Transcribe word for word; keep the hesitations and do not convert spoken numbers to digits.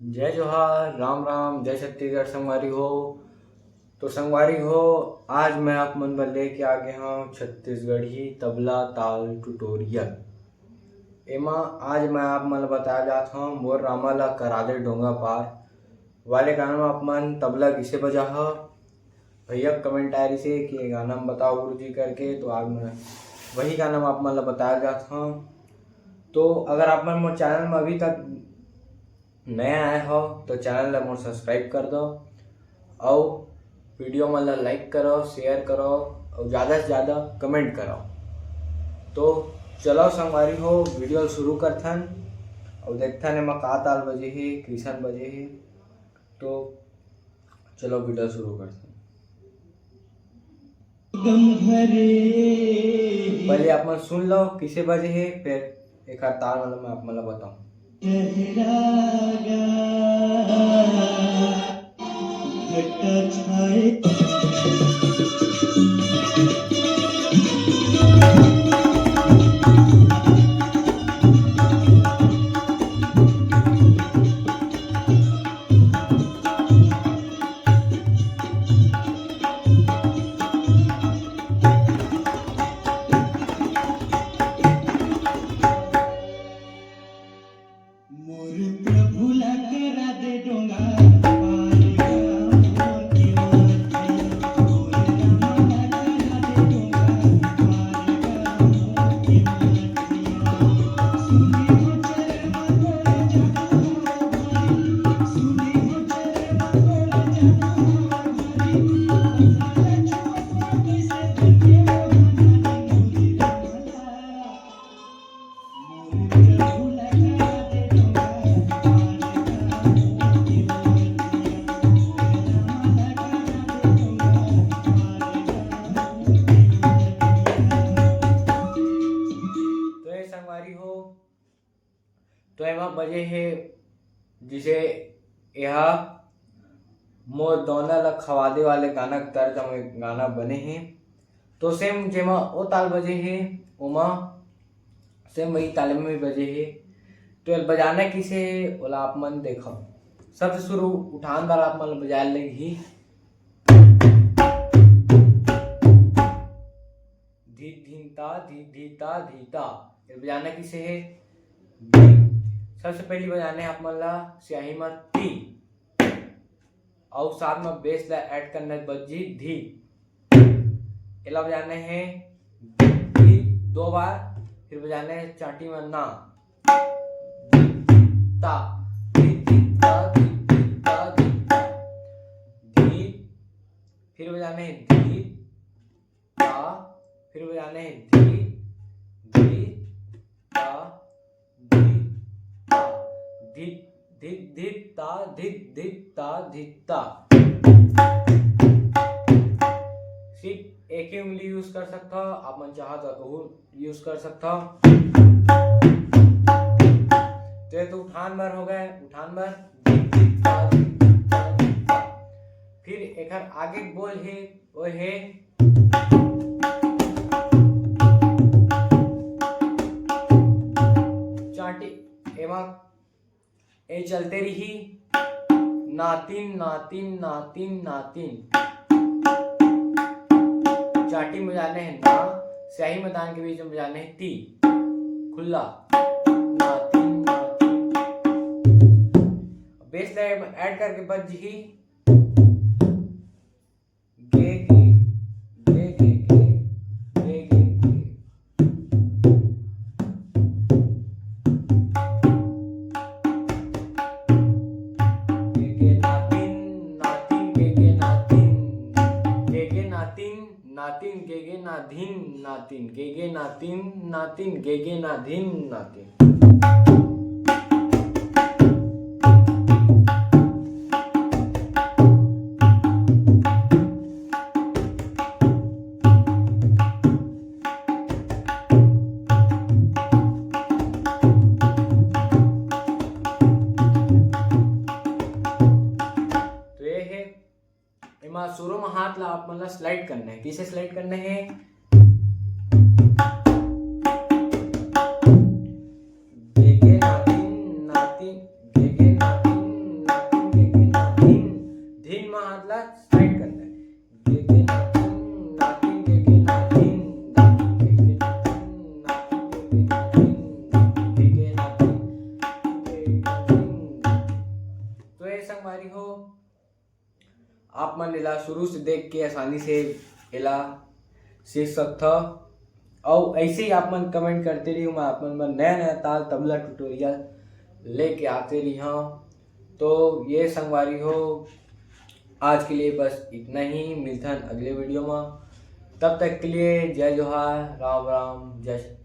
जय जोहार, राम राम, जय छत्तीसगढ़ संगवारी हो। तो संगवारी हो, आज मैं आप मन बर लेके आ गए हूँ छत्तीसगढ़ी तबला ताल ट्यूटोरियल। एमा आज मैं आप मन ल बताया जात हूँ मोर रामा ला करा दे डोंगा पार वाले गाना में आप मन तबला किसे बजा हो। भैया कमेंट आए रहिसे कि ये गाना में बताओ गुरु जी करके, तो आज मैं वही गाना में आप मन ल बताया जात हूँ। तो अगर आप मन मोर चैनल में अभी तक नया आए हो तो चैनल ला मोर सब्सक्राइब कर दो, और वीडियो मन ला लाइक करो, शेयर करो, और ज़्यादा से ज़्यादा कमेंट करो। तो चलो संगवारी हो, वीडियो शुरू करथन और देखथन एमा का ताल बजे हे, किसन बजे हे। तो चलो वीडियो शुरू करथन। पहले आप मन सुन लो किसे बजे हे, फिर एक ताल वाला मैं आप मन ला बताऊं। तो ये संगवारी हो, तो एमा बजे हे जिसे यह मोर दौना ला खवादे वाले गाना के तर्ज में गाना बने हे। तो सेम जेमा ओ ताल बजे हे, ओमा सेम वही ताल में भी बजे हे। तो ये बजाना किसे हे, ओला आप मन देखो। सबसे शुरू उठान वाला आप मन बजाए लगही। धी धी ता, धी धी ता, धी ता। ये बजाना किसे हे? धी। सबसे पहली बजाना है आप मन ला स्याही में ती, और साथ में बेस ला ऐड करना है बजी धी। एला बजाना है धी दो बार, फिर बजाना है चाटी में ना। धी धी ता, धी धी ता, धी धी ता, धी ता। धी, फिर बजाना है धी ता, फिर बजाना है धी धी ता, धी ता, धी धी धी ता, धी धी ता, धी ता। सिर्फ एक ही उंगली यूज कर सकता हो, आप मन चाहो तो दो यूज कर सकता हो। तो ये तो उठान भर हो गए, उठान भर। धी धी ता, धी धी ता, धी धी ता। फिर एकर आगे बोल हे, ओ हे। चाटी, एमा ए चलते रही, नातिन, नातिन, नातिन, नातिन। चाटी में बजाने हैं ना, स्याही मैदान के बीच में बजाने हैं ती, खुला। नातिन, नातिन। बेस लाइन ऐड करके बज ही। गे गे, गे गे गे, गे गे गे। गे गे नातिन, नातिन, गे गे नातिन। गे गे नातिन, नातिन, गे गे नाधिन, नातिन। गे गे नातिन, नातिन, गे गे नाधिन, नातिन। तो ये है, एमा शुरू में हाथ ला आप मन ला स्लाइड करना है। किसे स्लाइड करना है? गे गे नातिन, नातिन, गे गे नातिन, शुरू से देख के आसानी से एला सीख सकथव। अउ ऐसे ही आप मन कमेंट करते रहियो, मैं आप मन बर नया नया ताल तबला ट्यूटोरियल लेके आते रहिहूँ। तो ये संगवारी हो, आज के लिए बस इतना ही। मिलथन अगले वीडियो में। तब तक के लिए जय जोहार, राम राम, जय छत्तीसगढ़।